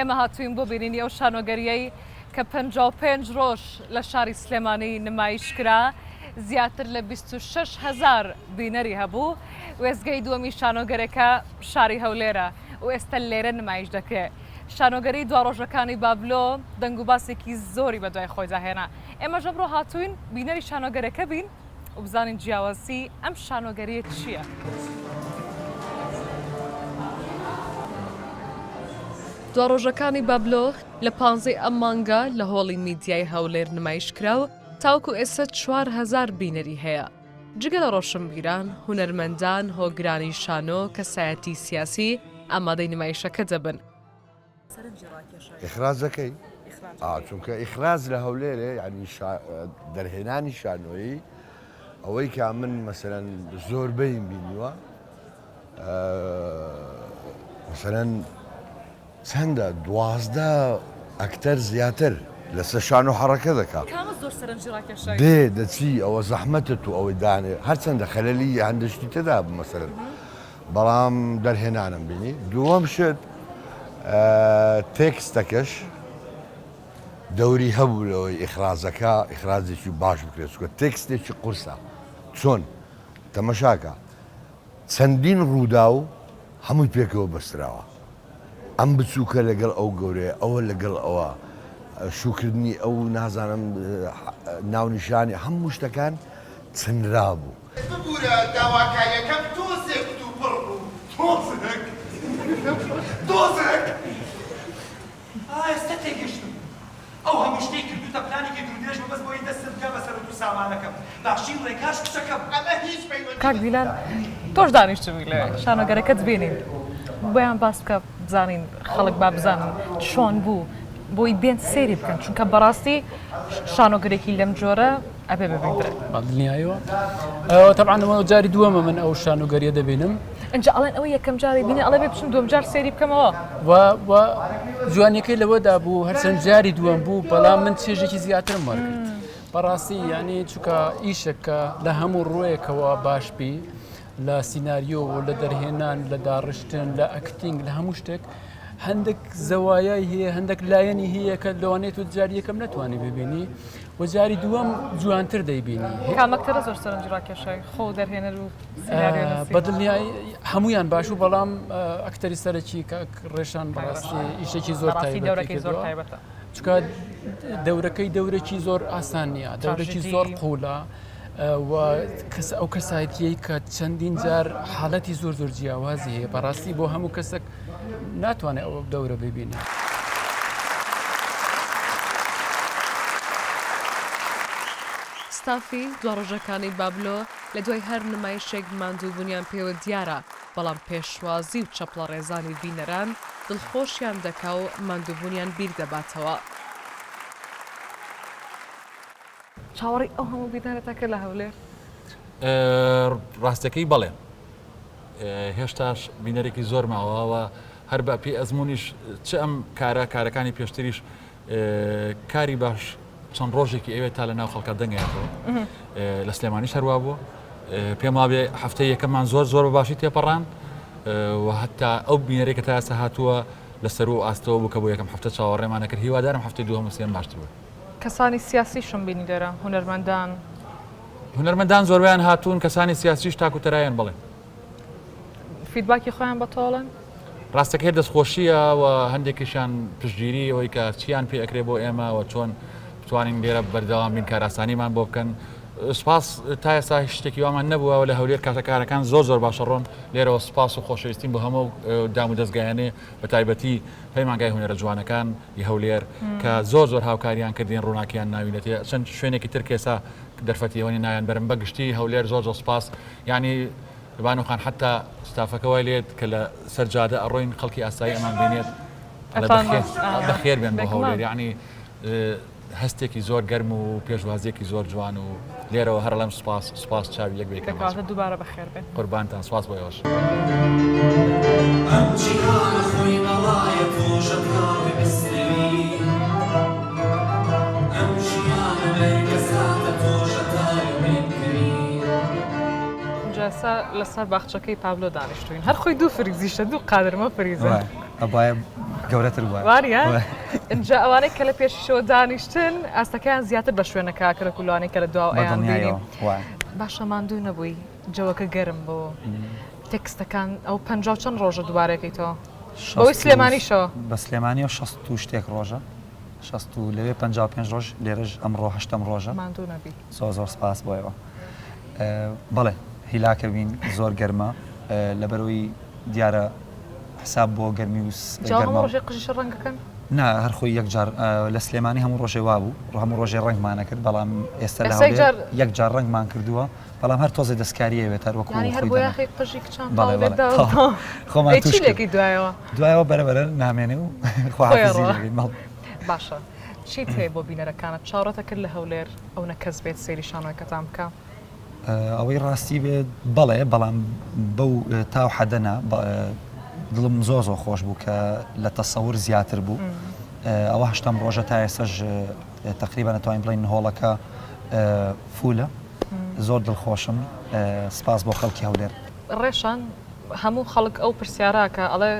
ئێمە هاتووین بۆ بینینی ئەو شانۆگەرییەی کە 55 ڕۆژ لە شاری سلێمانی نمایش کرا، زیاتر لە 26 هەزار بینەری هەبوو. وێستگەی دووەمی شانۆگەرەکە شاری هەولێرە و ئێستا لێرە نمایش دەکرێ. شانۆگەری دواڕۆژەکانی بابلۆ دەنگوباسێکی زۆری بەدوای خۆیدا هێنا. ئێمەش ئەمڕۆ هاتووین بینەری شانۆگەرەکە بین و بزانین جیاوازی ئەم شانۆگەرییە چییە. دواڕۆژەکانی بابلۆ لە پانزەی ئەم مانگە لە هۆڵی میدیای هەولێر نمایش کرا و تاوەکو ئێستا 4000 بینەری هەیە. جگە لە ڕۆشنبیران، هونەرمەندان، هۆگرانی شانۆ، کەسایەتی سیاسی ئامادەی نمایشەکە دەبن. ئیخراجەکەی چونکە ئیخراج لە هەولێرێ یعنی دەرهێنانی شانۆیی ئەوەی کە من مەسەرەن زۆربەیم بینیوە مەسەرەن چەندە 12 ئەکتەر زیاتر لەسەر شان و حەڕەکە دەکا دێ دەچی ئەوە زەحمەتە تو ئەوەی دانێ هەرچەندە خەلەلی هەندشتی تێدا بوو مەسەرەن بەڵام دەرهێنانم بینی دووەم شت تێکستەکەش دەوری هەبوو لەوەی ئیخرازەکە ئیخرازێکی باش بکرێت چونکە تێکستێکی قورسە چۆن تەمەشاکە چەندین ڕووداو هەمووی پێکەوە بەستراوە ئەم بچووکە لەگەڵ ئەو گەورەیە ئەوە لەگەڵ ئەوە شووکردنی ئەو نازانم ناونیشانی هەموو شتەکان چنرابوو. ببورە داواکاریەکەم تۆزێک کتوپڕ بوو. تۆزێک؟ تۆزێک؟ ئا ئێستا تێگەشتم. ئەو هەموو شتەی کردووتە پلانێکی دوورودرێژ بوو بەس بۆی دەستت بگا بە سەروەت و سامانەکەم. باشترین ڕێگاش کچەکەم. ئەمە هیچ پەیوەندی کاک بە. دیلان تۆش دانیشتبووی لەوێ شانۆگەرەکەت بینی بۆیان باس بکە بزانین خەڵک با بزانن چۆن بوو بۆی بێن سەیری بکەن چونکە بەڕاستی شانۆگەرێکی لەم جۆرە ئەبێ ببیندرێت. بە دڵنیایەوە تەبعەن ئەوە جاری دووەمە من ئەو شانۆگەریە دەبینم. ئینجا ئەڵێن ئەوە یەکەم جاری بینی ئەڵێ بێ بچم دووەم جار سەیری بکەمەوە. و و جوانیەکەی لەوەدا بوو هەرچەند جاری دووەم بوو بەڵام من چێژێکی زیاترم وەرگرت بەڕاستی یعنی چونکە ئیشێک کە لە هەموو ڕوویەکەوە باش بی لە سیناریۆ و لە دەرهێنان لە داڕشتن لە acting لە هەموو شتێک هەندێک زەوایای هەیە هەندێک لایەنی هەیە کە لەوانەیە تۆ جاری یەکەم نەتوانی ببینی و جاری دووەم جوانتر دەیبینی. کام ئەکتەرە زۆر سەرنجی ڕاکێشای خۆ دەرهێنەر و سیناریۆنووسی؟ بە دڵنیایی هەموویان باش و بەڵام ئەکتەری سەرەکی کاک ڕێشان بەڕاستی ئیشێکی زۆر بەڕاستی تایبەتی دەورەکەی زۆر کردووە. تایبەتە. چونکە دەورەکەی دەورێکی زۆر ئاسان نییە دەورێکی زۆر تراژیدی. قوولە و کەس ئەو کەسایەتیەی کە چەندین جار حاڵەتی زۆر زۆر جیاوازی هەیە بەڕاستی بۆ هەموو کەسێک ناتوانێت ئەو دەورە ببینێت. ستافی دواڕۆژەکانی بابلۆ لە دوای هەر نمایشێک ماندووبوونیان پێوە دیارە، بەڵام پێشوازی و چەپڵەڕێزانی بینەران دڵخۆشیان دەکا و ماندووبوونیان بیر دەباتەوە. چاوەڕێی ئەو هەموو بینەرەت ئەکرد لە هەولێر؟ ڕاستەکەی بەڵێ. هێشتاش بینەرێکی زۆر ماوە و هەر بە پێی ئەزموونیش چ ئەم کارە کارەکانی پێشتریش کاری باش چەند ڕۆژێکی ئەوێت تا لە ناو خەڵکە دەنگێتەوە لە سلێمانیش هەروا بوو پێم وابێ هەفتەی یەکەممان زۆر زۆر بە باشی تێپەڕان و هەتا ئەو بینەرێک کە تا ئێستا هاتووە لەسەر و ئاستەوە بوو کە بۆ یەکەم هەفتە چاوەڕێمانە کرد هیوادارم هەفتەی دووەم و سێم باشتر بوو. کەسانی سیاسیشم بینی لێرە هونەرمەندان. هونەرمەندان زۆربەیان هاتوون، کەسانی سیاسیش تاک و تەرایان بەڵێ. feedback ی خۆیان بە تۆ ئەڵێن؟ ڕاستەکەی دەستخۆشییە و هەندێکیشیان پشتگیری ئەوەی کە چیان پێ ئەکرێ بۆ ئێمە و چۆن بتوانین لێرە بەردەوام بین کارئاسانیمان بۆ بکەن. سوپاس تا ئێستا هیچ شتێکی وامان نەبووە و لە هەولێر کاتە کارەکان زۆر زۆر باشە ڕۆن. لێرەوە سوپاس و خۆشەویستیم بۆ هەموو دام و دەزگایانێ بە تایبەتی پەیمانگای هونەرە جوانەکان ی هەولێر کە زۆر زۆر هاوکاریان کردین ڕووناکیان ناوینەتێ چەند شوێنێکی تر کە ئێستا دەرفەتی ئەوە نیە ناویان بەرم بە گشتی هەولێر زۆر زۆر سوپاس یانی بانو خان حتا ستافەکە وای لێت کە لە سەر جادە ئەڕۆین خەڵکی ئاسایی ئەمان بینێت ئەڵێ بەخێر بەخێر بێن بۆ هەولێر یانی هەستێکی زۆر گەرم و پێشوازیەکی زۆر جوان و لێرەوە هەر ئەڵێم سوپاس سوپاس چاوی یەک بێکە کەواتە دووبارە بەخێر بێن قوربانتان سوپاس بۆ ئێوەش. ئەم جیهانە خۆی بەڵایە تۆشە تاوی بسنەوی ئەم ژیانە مەرگەساتە تۆشە تاوی پێبکەوی. جا ئێستا لەسەر باخچەکەی پابلۆ دانیشتووین هەر خۆی دوو فریزیشە دوو قادرمە فریزە. ئەبایە. گەورەتر بووە. وانیە؟ ئینجا ئەوانەی کە لە پێشیشەوە دانیشتن ئاستەکەیان زیاتر بە شوێنەکە کرد و لەوانەی کە لە دواوە بە ئەیان بینی. دڵنیایەوە وایە. باشە ماندوو نەبووی؟ جەوەکە گەرم بوو. تێکستەکان ئەو 50 و چەند ڕۆژە دووبارەکەیتەوە؟ بەوەی سلێمانیشەوە؟ بە سلێمانیەوە 60 و شتێک ڕۆژە. 60 و لەوێ 55 ڕۆژ لێرەش ئەمڕۆ هەشتەم ڕۆژە. ماندوو نەبی. زۆر زۆر سپاس بۆ ئێوە. بەڵێ هیلاکە بین زۆر گەرمە لەبەرەوەی دیارە حساب بۆ گەرمی و جا هەموو ڕۆژێ قژیشە ڕەنگەکەن؟ نا هەر خۆی یەک جار لە سلێمانی هەموو ڕۆژێ وابوو هەموو ڕۆژێ ڕەنگمانە کرد بەڵام ئێستا لە هەولێر یەک جار ڕەنگمان کردووە بەڵام هەر تۆزێ دەستکاریە بێت هەر وەکو یانی هەر بۆیاخی قژی کچان بەڵێ بەڵێ خۆمان تووش کرد دوایەوە دوایەوە بەرە بەرە نامێنێ و خواحافیزی لێ بەڵێ باشە چیت هەیە بۆ بینەرەکانت چاوەڕێتە کرد لە هەولێر ئەونە کەس بێت سەیری شانۆیەکەتان بکا؟ ئەوەی ڕاستی بێت بەڵێ بەڵام بەو تاو حەدە نا دڵم زۆر زۆر خۆش بوو کە لە تەسەور زیاتر بوو ئەوە هەشتەم ڕۆژە تا ئێستاش تقریبا نەتوانین بڵێین هۆڵەکە فولە زۆر دڵخۆشم سپاس بۆ خەڵکی هەولێر. ڕێشان هەموو خەڵک ئەو پرسیارە کە ئەڵێ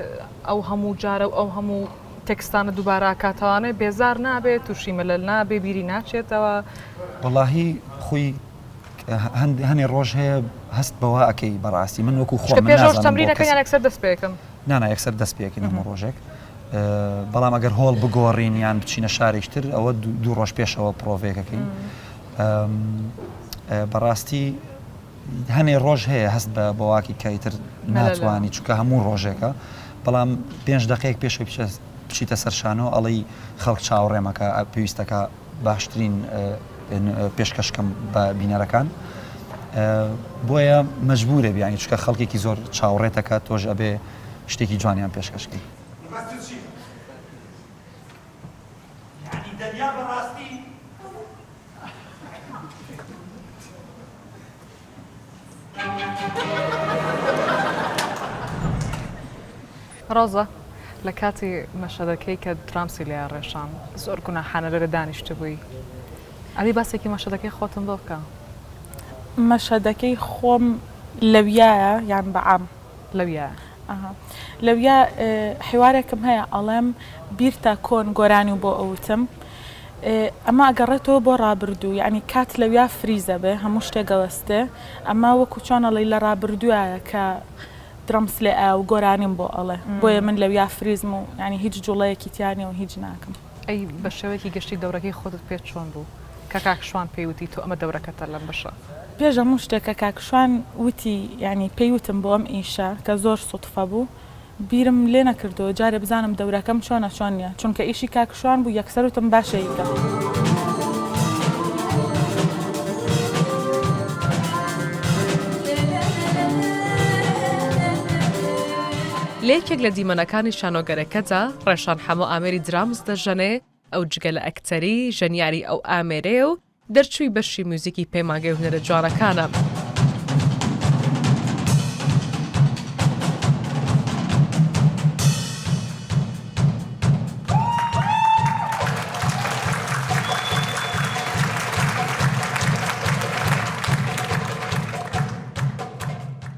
ئەو هەموو جارە و ئەو هەموو تێکستانە دووبارە ئەکاتەوانێ بێزار نابێ تووشی مەلەل نابێ بیری ناچێتەوە؟ وەڵاهی خۆی هەنێ ڕۆژ هەیە هەست بەوە ئەکەی بەڕاستی من وەکو خۆم چونکە پێش ڕۆژ تەمرین ئەکەن یان یەکسەر دەست پێکەن؟ نا نا یەکسەر دەست پێکەین هەموو ڕۆژێک بەڵام ئەگەر هۆڵ بگۆڕین یان بچینە شارێکی تر ئەوە دوو ڕۆژ پێشەوە پرۆڤێکەکەین بەڕاستی هەنێ ڕۆژ هەیە هەست بە بەواکی کە ئیتر ناتوانی چونکە هەموو ڕۆژێکە بەڵام پێنج دقەیەک پێشەوەی بچیتە سەر شانۆ ئەڵێی خەڵک چاوەڕێمەکە پێویستەکە باشترین پێشکەشکەم بە بینەرەکان بۆیە مەجبورە بیانی چکە خەڵکێکی زۆر چاوەڕێتەکە تۆش ئەبێ شتێکی جوانیان پێشکەشکەی. مەبەستت چییە؟ یانی دەریا بەڕاستی؟ ڕۆزە لە کاتی مەشهەدەکەی کە درامسی لێ ڕێشان زۆر گوناحانە لەرە دانیشتبووی ئەبی باسێکی مەشهەدەکەی خۆتم بۆ بکە. مەشهەدەکەی خۆم لەویایە یان بە عام؟ لەویایە. ئەها لەویا حیوارێکم هەیە ئەڵێم بیرتە کۆن گۆرانیو بۆ ئەوتم ئەمە ئەگەڕێتەوە بۆ ڕابردوو یانی کات لەویا فریزە بێ هەموو شتێک ئەوەستێ ئەمە وەکو چۆن ئەڵێی لە ڕابردووایە کە درەمس لێ ئەیا و گۆرانیم بۆ ئەڵێ بۆیە من لەویا فریزم و یانی هیچ جوڵەیەکی تیا نیە و هیچ ناکەم. ئەی بە شێوەیەکی گشتی دەورەکەی خۆتت پێ چۆن بوو کە کاک شوان پێی وتی تۆ ئەمە دەورەکەتە لەم بەشە؟ پێش هەموو شتێک کە کاک شوان وتی یانی پێی وتم بۆ ئەم ئیشە کە زۆر سوتفە بوو بیرم لێ نەکردەوە جارێ بزانم دەورەکەم چۆنە چۆن نیە چونکە ئیشی کاک شوان بوو یەکسەر وتم باشە ئیکەم. لە یەکێک لە دیمەنەکانی شانۆگەرەکەدا، ڕێشان حەمۆ ئامێری درامز دەژەنێ، ئەو جگە لە ئەکتەری، ژەنیاری ئەو ئامێرەیە و دەرچووی بەشی میوزیکی پەیمانگەی هونەرە جوانەکانە.